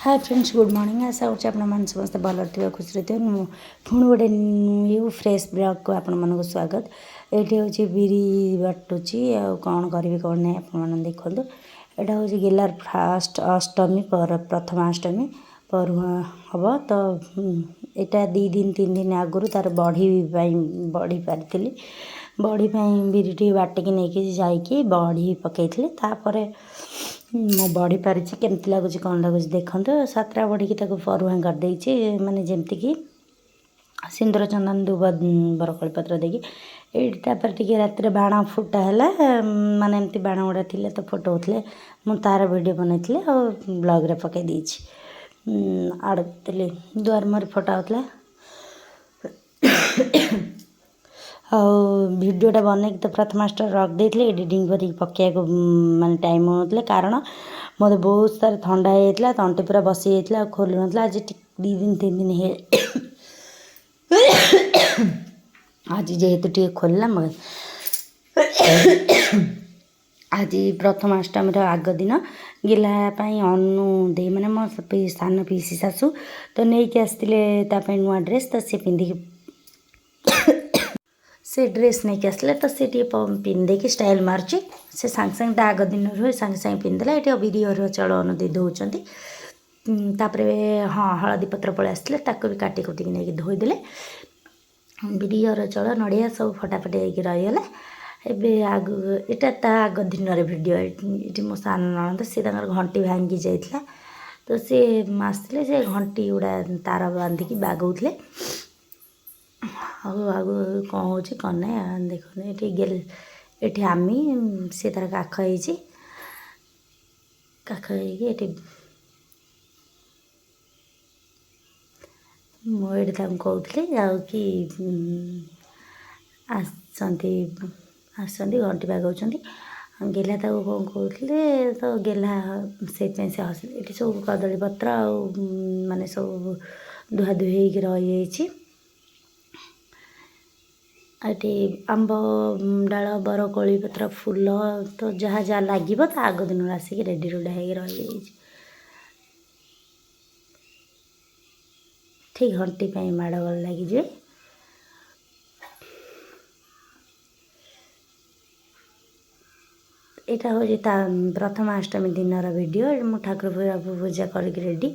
ହାଏ friends, good morning. ଆଶା କରୁଛି ଆପଣମାନେ ସମସ୍ତେ ଭଲରେ ଥିବେ, ଖୁସିରେ ଥିବେ। ମୁଁ ପୁଣି ଗୋଟେ ନ୍ୟୁ ଫ୍ରେଶ୍ ବ୍ଲଗ୍କୁ ଆପଣମାନଙ୍କୁ ସ୍ୱାଗତ। ଏଇଠି ହେଉଛି ବିରି ବାଟୁଛି, ଆଉ କ'ଣ କରିବି କ'ଣ ନାହିଁ ଆପଣମାନେ ଦେଖନ୍ତୁ। ଏଇଟା ହେଉଛି ଗିଲାର ଫାଷ୍ଟ ଅଷ୍ଟମୀ ପର, ପ୍ରଥମାଷ୍ଟମୀ ପରୁହାଁ ହେବ ତ। ଏଇଟା 2 ଦିନ 3 ଦିନ ଆଗରୁ ତା'ର ବଢ଼ି ପାଇଁ ବଢ଼ି ପାରିଥିଲି। ବଢ଼ି ପାଇଁ ବିରି ଟିକେ ବାଟିକି ନେଇକି ଯାଇକି ବଢ଼ି ପକାଇଥିଲି। ତାପରେ ମୁଁ ବଢ଼ି ପାରିଛି, କେମିତି ଲାଗୁଛି କ'ଣ ଲାଗୁଛି ଦେଖନ୍ତୁ। 7ଟା ବଢ଼ିକି ତାକୁ ପରୁହାଁ କରିଦେଇଛି, ମାନେ ଯେମିତିକି ସିନ୍ଦୁର ଚନ୍ଦନ ଦୁବ ବରକୋଳି ପତ୍ର ଦେଇକି ଏଇଠି। ତାପରେ ଟିକେ ରାତିରେ ବାଣ ଫୁଟା ହେଲା, ମାନେ ଏମିତି ବାଣ ଗୁଡ଼ା ଥିଲେ ତ ଫୁଟଉଥିଲେ। ମୁଁ ତା'ର ଭିଡ଼ିଓ ବନେଇଥିଲି ଆଉ ବ୍ଲଗ୍ରେ ପକାଇ ଦେଇଛି, ଆଡ଼ କରିଥିଲି। ଦୁଆର ମୁହଁରେ ଫଟା ହେଉଥିଲା ଆଉ ଭିଡ଼ିଓଟା ବନେଇକି ତ ପ୍ରଥମାଷ୍ଟମୀ ରଖିଦେଇଥିଲି। ଏଡ଼ିଟିଂ କରିକି ପକାଇବାକୁ ମାନେ ଟାଇମ୍ ହେଉନଥିଲା, କାରଣ ମୋତେ ବହୁତ ସାରା ଥଣ୍ଡା ହେଇଯାଇଥିଲା, ତଣ୍ଟି ପୁରା ବସିଯାଇଥିଲା ଆଉ ଖୋଲୁନଥିଲା। ଆଜି 2 ଦିନ 3 ଦିନ ହେଇ ଆଜି ଯେହେତୁ ଟିକେ ଖୋଲିଲା। ଆଜି ପ୍ରଥମାଷ୍ଟମୀର ଆଗ ଦିନ ଗିଲା ପାଇଁ ଅନୁ ଦେଇ, ମାନେ ମୋ ସାନ ପିଇସି ଶାଶୁ ତ ନେଇକି ଆସିଥିଲେ ତା ପାଇଁ ନୂଆ ଡ୍ରେସ୍, ତ ସେ ପିନ୍ଧିକି ସେ ଡ୍ରେସ୍ ନେଇକି ଆସିଲେ ତ ସେ ଟିକେ ପିନ୍ଧିକି ଷ୍ଟାଇଲ୍ ମାରୁଛି। ସେ ସାଙ୍ଗେ ସାଙ୍ଗେ ତା ଆଗ ଦିନରୁ ସାଙ୍ଗେ ସାଙ୍ଗେ ପିନ୍ଧିଦେଲା। ଏଠି ବିରି ଅରୁଆ ଚାଉଳ ଅନୁ ଦେଇ ଧୋଉଛନ୍ତି। ତାପରେ ହଁ, ହଳଦୀ ପତ୍ର ପଳେଇ ଆସିଥିଲେ, ତାକୁ ବି କାଟି କୁଟିକି ନେଇକି ଧୋଇଦେଲେ। ବିରି ଅରୁଆ ଚାଉଳ ନଡ଼ିଆ ସବୁ ଫଟାଫଟି ହେଇକି ରହିଗଲା। ଏବେ ଆଗ ଏଇଟା ତା ଆଗ ଦିନରେ ଭିଡ଼ିଓ। ଏଠି ମୋ ସାନ ନଣନ୍ଦ, ସେ ତାଙ୍କର ଘଣ୍ଟି ଭାଙ୍ଗି ଯାଇଥିଲା ତ ସେ ଆସିଥିଲେ, ସେ ଘଣ୍ଟି ଗୁଡ଼ା ତାର ବାନ୍ଧିକି ବାଗଉଥିଲେ। ଆଉ ଆଗକୁ କ'ଣ ହେଉଛି କ'ଣ ନାହିଁ ଦେଖନ୍ତୁ। ଏଠି ଗେଲ ଏଠି ଆମେ ସେ ତାର କାଖ ହେଇଛି, କାଖ ହେଇକି ଏଠି ମୁଁ ଏଇଠି ତାଙ୍କୁ କହୁଥିଲି ଆଉ କି ଆସିଛନ୍ତି ଆସିଛନ୍ତି ଘଣ୍ଟି ବାଗଉଛନ୍ତି। ଗେହ୍ଲା ତାକୁ କ'ଣ କହୁଥିଲେ ତ ଗେହ୍ଲା ସେଇଥିପାଇଁ ସେ ହସିଲେ। ଏଠି ସବୁ କଦଳୀ ପତ୍ର ଆଉ ମାନେ ସବୁ ଧୁଆଧୁଇ ହେଇକି ରହିଯାଇଛି। ଏଠି ଆମ୍ବ ଡାଳ, ବରକୋଳି ପତ୍ର, ଫୁଲ ତ ଯାହା ଯାହା ଲାଗିବ ତା ଆଗ ଦିନରୁ ଆସିକି ରେଡ଼ି ରୁଡ଼ା ହେଇକି ରହିଯାଇଛି। ଠିକ୍ ଘଣ୍ଟି ପାଇଁ ମାଡ଼ଗୋଳ ଲାଗିଯିବେ। ଏଇଟା ହେଉଛି ତା ପ୍ରଥମାଷ୍ଟମୀ ଦିନର ଭିଡ଼ିଓ। ମୁଁ ଠାକୁର ପୂଜା କରିକି ରେଡ଼ି।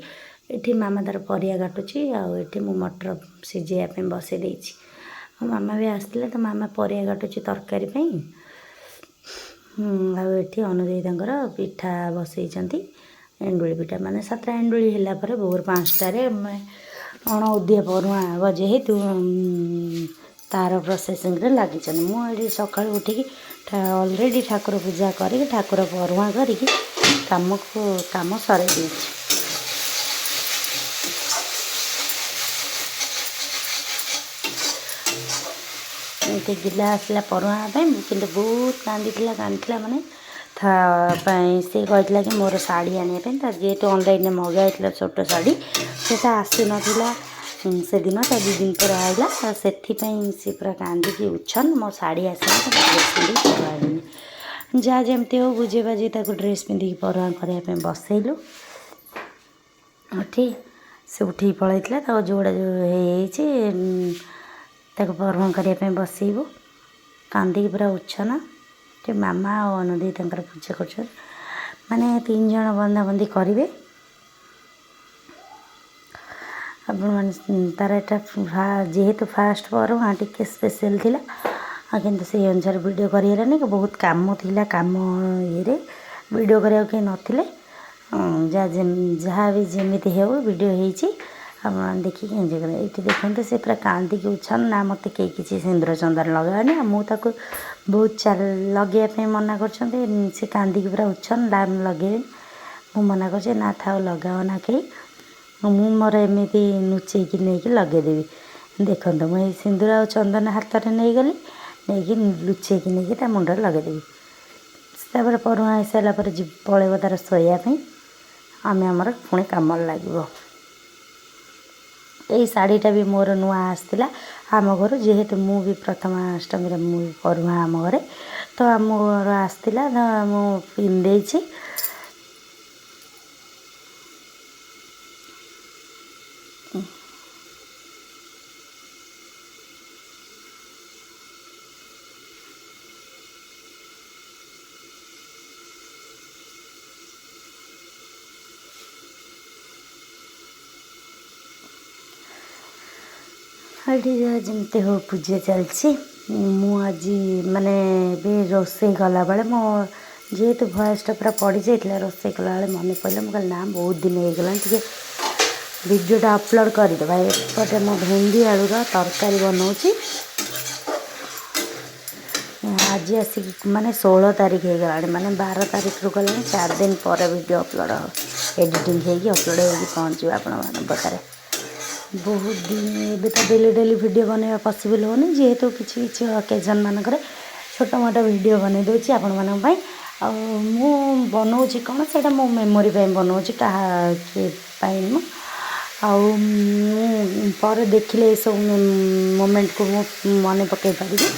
ଏଠି ମାମା ତାର ପରିବା କାଟୁଛି ଆଉ ଏଠି ମୁଁ ମଟର ସିଝେଇବା ପାଇଁ ବସେଇ ଦେଇଛି। ମୋ ମାମା ବି ଆସିଥିଲେ ତ ମାମା ପରିବା କାଟୁଛି ତରକାରୀ ପାଇଁ। ଆଉ ଏଠି ଅନୁଦେଇ ତାଙ୍କର ପିଠା ବସେଇଛନ୍ତି, ଏଣ୍ଡୁଳି ପିଠା। ମାନେ 7ଟା ଏଣ୍ଡୁଳି ହେଲା ପରେ ଭୋର 5ଟାରେ ଅଣଉଦିଆ ପରୁହାଁ ହେବ ଯେହେତୁ ତା'ର ପ୍ରୋସେସିଂରେ ଲାଗିଛନ୍ତି। ମୁଁ ଏଠି ସକାଳୁ ଉଠିକି ଅଲରେଡ଼ି ଠାକୁର ପୂଜା କରିକି ଠାକୁର ପରୁହାଁ କରିକି କାମକୁ କାମ ସରାଇ ଦେଇଛି। ଏମିତି ଗିଲା ଆସିଲା ପରୁହାଁ ପାଇଁ, କିନ୍ତୁ ବହୁତ କାନ୍ଦିଥିଲା। କାନ୍ଦିଥିଲା ମାନେ ପାଇଁ ସେ କହିଥିଲା କି ମୋର ଶାଢ଼ୀ ଆଣିବା ପାଇଁ। ତା ଯେହେତୁ ଅନଲାଇନ୍ରେ ମଗା ହେଇଥିଲା ଛୋଟ ଶାଢ଼ୀ, ସେଇଟା ଆସିନଥିଲା ସେଦିନ, ତା 2 ଦିନ ପରେ ଆଇଲା। ସେଥିପାଇଁ ସେ ପୁରା କାନ୍ଦିକି ଉଛନ, ମୋ ଶାଢ଼ୀ ଆସିନି ତ ଡ୍ରେସ୍ ପିନ୍ଧିକି ପରୁହାଁ ହେବିନି। ଯାହା ଯେମିତି ହଉ ବୁଝେଇ ବାଝେଇ ତାକୁ ଡ୍ରେସ୍ ପିନ୍ଧିକି ପରୁହାଁ କରିବା ପାଇଁ ବସେଇଲୁ। ଉଠି ସେ ଉଠିକି ପଳେଇଥିଲା। ତାକୁ ଯୋଉଟା ଯୋଉ ହେଇଯାଇଛି ତାକୁ ପରୁହାଁ କରିବା ପାଇଁ ବସେଇବୁ। କାନ୍ଦିକି ପୁରା ଉଛନ। ଏଠି ମାମା ଆଉ ଅନୁଦେଇ ତାଙ୍କର ପୂଜା କରୁଛନ୍ତି, ମାନେ 3 ଜଣ ବନ୍ଧାବନ୍ଧି କରିବେ। ଆପଣମାନେ ତା'ର ଏଇଟା ଯେହେତୁ ଫାଷ୍ଟ ପରୁହାଁ ଟିକେ ସ୍ପେଶିଆଲ୍ ଥିଲା, ଆଉ କିନ୍ତୁ ସେଇ ଅନୁସାରେ ଭିଡ଼ିଓ କରିହେଲାନି, ବହୁତ କାମ ଥିଲା। କାମ ଇଏରେ ଭିଡ଼ିଓ କରିବାକୁ କେହି ନଥିଲେ। ଯାହା ବି ଯେମିତି ହେଉ ଭିଡ଼ିଓ ହେଇଛି, ଆପଣମାନେ ଦେଖିକି ଏନ୍ଜୟ କରିବେ। ଏଇଠି ଦେଖନ୍ତୁ, ସେ ପୁରା କାନ୍ଦିକି ଉଛନ, ନା ମୋତେ କେହି କିଛି ସିନ୍ଦୁର ଚନ୍ଦନ ଲଗାଅନି। ଆଉ ମୁଁ ତାକୁ ବହୁତ ଲଗେଇବା ପାଇଁ ମନା କରୁଛନ୍ତି। ସେ କାନ୍ଦିକି ପୁରା ଉଛନ, ନା ମୁଁ ଲଗେଇବିନି। ମୁଁ ମନା କରୁଛି, ନା ଥାଉ, ଲଗାଅ ନା କେହି, ମୁଁ ମୋର ଏମିତି ଲୁଚେଇକି ନେଇକି ଲଗେଇଦେବି। ଦେଖନ୍ତୁ, ମୁଁ ଏଇ ସିନ୍ଦୁର ଆଉ ଚନ୍ଦନ ହାତରେ ନେଇଗଲି, ନେଇକି ଲୁଚେଇକି ନେଇକି ତା ମୁଣ୍ଡରେ ଲଗେଇଦେବି। ତାପରେ ପରୁହାଁ ହେଇସାରିଲା ପରେ ପଳେଇବ ତାର ଶୋଇବା ପାଇଁ, ଆମେ ଆମର ପୁଣି କାମରେ ଲାଗିବ। ଏଇ ଶାଢ଼ୀଟା ବି ମୋର ନୂଆ ଆସିଥିଲା ଆମ ଘରୁ, ଯେହେତୁ ମୁଁ ବି ପ୍ରଥମାଷ୍ଟମୀରେ ମୁଁ ବି ପରୁହାଁ ଆମ ଘରେ ତ ଆମ ଘର ଆସିଥିଲା ତ ମୁଁ ପିନ୍ଧିଦେଇଛି। ଏଠି ଯାହା ଯେମିତି ହଉ ପୂଜା ଚାଲିଛି। ମୁଁ ଆଜି ମାନେ ଏବେ ରୋଷେଇ କଲାବେଳେ ମୋ ଯେହେତୁ ଭଏସ୍ଟା ପୁରା ପଡ଼ିଯାଇଥିଲା, ରୋଷେଇ କଲାବେଳେ ମନେ ପଡ଼ିଲା। ମୁଁ କହିଲି, ନା, ବହୁତ ଦିନ ହେଇଗଲାଣି, ଟିକେ ଭିଡ଼ିଓଟା ଅପଲୋଡ଼ କରିଦେବା। ଏପଟେ ମୁଁ ଭେଣ୍ଡି ଆଳୁର ତରକାରୀ ବନାଉଛି। ଆଜି ଆସିକି ମାନେ 16 ତାରିଖ ହେଇଗଲାଣି, ମାନେ 12 ତାରିଖରୁ ଗଲାଣି, 4 ଦିନ ପରେ ଭିଡ଼ିଓ ଅପଲୋଡ଼ ଏଡ଼ିଟିଂ ହେଇକି ଅପଲୋଡ଼ ହେଇକି ପହଞ୍ଚିବ ଆପଣମାନଙ୍କ ପାଖରେ। ବହୁତ ଦିନ ଏବେ ତ ଡେଲି ଡେଲି ଭିଡ଼ିଓ ବନେଇବା ପସିବଲ୍ ହେଉନି, ଯେହେତୁ କିଛି କିଛି ଅକେଜନ୍ ମାନଙ୍କରେ ଛୋଟ ମୋଟ ଭିଡ଼ିଓ ବନେଇ ଦେଉଛି ଆପଣମାନଙ୍କ ପାଇଁ। ଆଉ ମୁଁ ବନଉଛି କ'ଣ, ସେଇଟା ମୋ ମେମୋରି ପାଇଁ ବନଉଛି, କାହା କିଏ ପାଇଁ ନୁହଁ। ଆଉ ମୁଁ ପରେ ଦେଖିଲେ ଏସବୁ ମୋମେଣ୍ଟକୁ ମୁଁ ମନେ ପକାଇ ପାରିବି।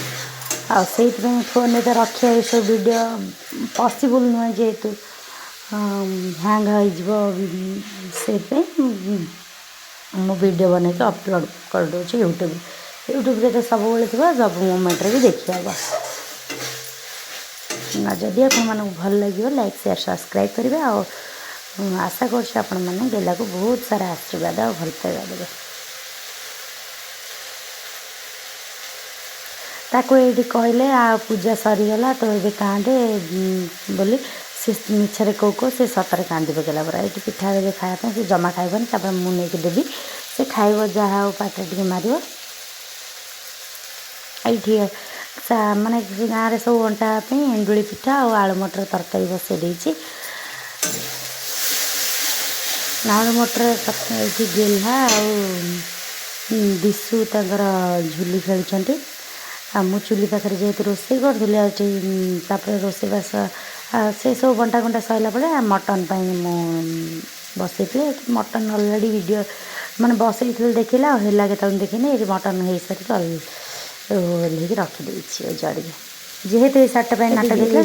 ଆଉ ସେଇଥିପାଇଁ ଫୋନ୍ରେ ତ ରଖିବା ଏସବୁ ଭିଡ଼ିଓ ପସିବୁଲ୍ ନୁହେଁ, ଯେହେତୁ ହ୍ୟାଙ୍ଗ ହେଇଯିବ। ସେଇଥିପାଇଁ ମୁଁ ଭିଡ଼ିଓ ବନେଇକି ଅପଲୋଡ଼ କରିଦେଉଛି ୟୁଟ୍ୟୁବ୍। ୟୁଟ୍ୟୁବରେ ତ ସବୁବେଳେ ଥିବ, ସବୁ ମୋମେଣ୍ଟରେ ବି ଦେଖିହେବ। ଯଦି ଆପଣମାନଙ୍କୁ ଭଲ ଲାଗିବ, ଲାଇକ୍, ସେୟାର, ସବସ୍କ୍ରାଇବ୍ କରିବେ। ଆଉ ଆଶା କରୁଛି ଆପଣମାନେ ଗେଲାକୁ ବହୁତ ସାରା ଆଶୀର୍ବାଦ ଆଉ ଭଲ ପାଇବା ଦେବେ। ତାକୁ ଏଇଠି କହିଲେ, ଆଉ ପୂଜା ସରିଗଲା ତ ଏବେ କାନ୍ଦେ ବୋଲି, ସେ ମିଛରେ କହୁ କହୁ ସେ ସତରେ କାନ୍ଦି ପକେଇଲା ପୁରା। ଏଇଠି ପିଠା ଦେବେ ଖାଇବା ପାଇଁ, ସେ ଜମା ଖାଇବନି। ତାପରେ ମୁଁ ନେଇକି ଦେବି, ସେ ଖାଇବ, ଯାହା ହଉ ପାଟିରେ ଟିକେ ମାରିବ। ଏଇଠି ମାନେ ଗାଁରେ ସବୁ ବଣ୍ଟା ପାଇଁ ଏଣ୍ଡୁଳି ପିଠା ଆଉ ଆଳୁ ମଟର ତରକାରୀ ବସେଇ ଦେଇଛି। ଆଳୁ ମଟର। ଏଇଠି ଗେହ୍ଲା ଆଉ ଦିଶୁ ତାଙ୍କର ଝୁଲି ଖେଳୁଛନ୍ତି। ଆଉ ମୁଁ ଚୁଲି ପାଖରେ ଯେହେତୁ ରୋଷେଇ କରୁଥିଲି, ଆଉ ଏଠି ତାପରେ ରୋଷେଇବାସ ସେସବୁ ବଣ୍ଟା କୁଣ୍ଟା ସରିଲା ପରେ ମଟନ୍ ପାଇଁ ମୁଁ ବସେଇଥିଲି। ଏଠି ମଟନ୍ ଅଲରେଡ଼ି ଭିଡ଼ିଓ ମାନେ ବସେଇଥିଲି ଦେଖିଲା, ଆଉ ହେଲା କେତେବେଳେ ଦେଖିନି। ଏଠି ମଟନ୍ ହେଇସାରିକି ଓହ୍ଲେଇକି ରଖିଦେଇଛି ଜଡ଼ିକି, ଯେହେତୁ ଏଇ ଶାଢ଼ୀଟା ପାଇଁ ନାଟ ଦେଖିଲା।